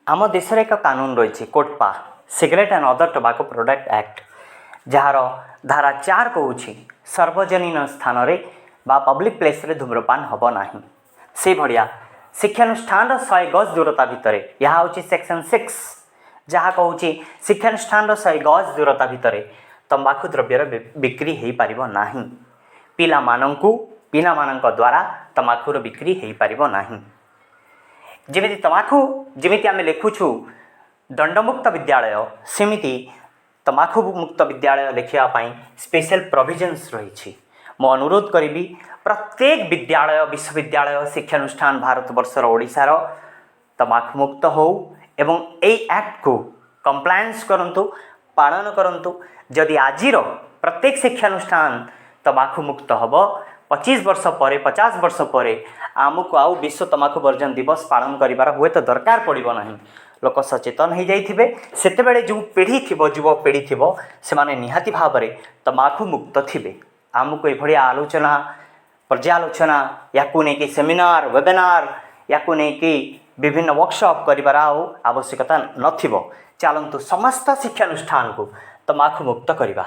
ଆମ ଦେଶରେ ଏକ କାନୁନ ରହିଛି, COTPA, Cigarette and Other Tobacco Product Act, ଯାହାର ଧାରା 4 କହୁଛି ସର୍ବଜନୀନ ସ୍ଥାନରେ ବା ପବ୍ଲିକ୍ ପ୍ଲେସ୍ରେ ଧୂମ୍ରପାନ ହେବ ନାହିଁ। ସେଇଭଳିଆ ଶିକ୍ଷାନୁଷ୍ଠାନର 100 ଗଜ ଦୂରତା ଭିତରେ, ଏହା ହେଉଛି ସେକ୍ସନ୍ 6, ଯାହା କହୁଛି ଶିକ୍ଷାନୁଷ୍ଠାନର 100 ଗଜ ଦୂରତା ଭିତରେ ତମ୍ବାଖୁ ଦ୍ରବ୍ୟର ବିକ୍ରି ହୋଇପାରିବ ନାହିଁ। ପିଲାମାନଙ୍କ ଦ୍ୱାରା ତମାଖୁର ବିକ୍ରି ହୋଇପାରିବ ନାହିଁ। ଯେମିତି ତମାଖୁ, ଯେମିତି ଆମେ ଲେଖୁଛୁ ଦଣ୍ଡମୁକ୍ତ ବିଦ୍ୟାଳୟ, ସେମିତି ତମାଖୁ ମୁକ୍ତ ବିଦ୍ୟାଳୟ ଲେଖିବା ପାଇଁ ସ୍ପେଶାଲ ପ୍ରୋଭିଜନ୍ସ ରହିଛି। ମୁଁ ଅନୁରୋଧ କରିବି, ପ୍ରତ୍ୟେକ ବିଦ୍ୟାଳୟ, ବିଶ୍ୱବିଦ୍ୟାଳୟ, ଶିକ୍ଷାନୁଷ୍ଠାନ ଭାରତବର୍ଷର, ଓଡ଼ିଶାର ତମାଖୁ ମୁକ୍ତ ହେଉ ଏବଂ ଏଇ ଆକ୍ଟକୁ କମ୍ପ୍ଲାଏନ୍ସ କରନ୍ତୁ, ପାଳନ କରନ୍ତୁ। ଯଦି ଆଜିର ପ୍ରତ୍ୟେକ ଶିକ୍ଷାନୁଷ୍ଠାନ ତମାଖୁ ମୁକ୍ତ ହେବ, 25 ବର୍ଷ ପରେ, 50 ବର୍ଷ ପରେ ଆମକୁ ଆଉ ବିଶ୍ୱ ତମାଖୁ ବର୍ଜନ ଦିବସ ପାଳନ କରିବାର ହୁଏତ ଦରକାର ପଡ଼ିବ ନାହିଁ। ଲୋକ ସଚେତନ ହେଇଯାଇଥିବେ। ସେତେବେଳେ ଯେଉଁ ପିଢ଼ି ଥିବ, ଯୁବପିଢ଼ି ଥିବ, ସେମାନେ ନିହାତି ଭାବରେ ତମାଖୁ ମୁକ୍ତ ଥିବେ। ଆମକୁ ଏଭଳିଆ ଆଲୋଚନା, ପର୍ଯ୍ୟାଲୋଚନା, ୟାକୁ ନେଇକି ସେମିନାର, ୱେବିନାର, ୟାକୁ ନେଇକି ବିଭିନ୍ନ ୱାର୍କସପ୍ କରିବାର ଆଉ ଆବଶ୍ୟକତା ନଥିବ। ଚାଲନ୍ତୁ, ସମସ୍ତ ଶିକ୍ଷାନୁଷ୍ଠାନକୁ ତମାଖୁ ମୁକ୍ତ କରିବା।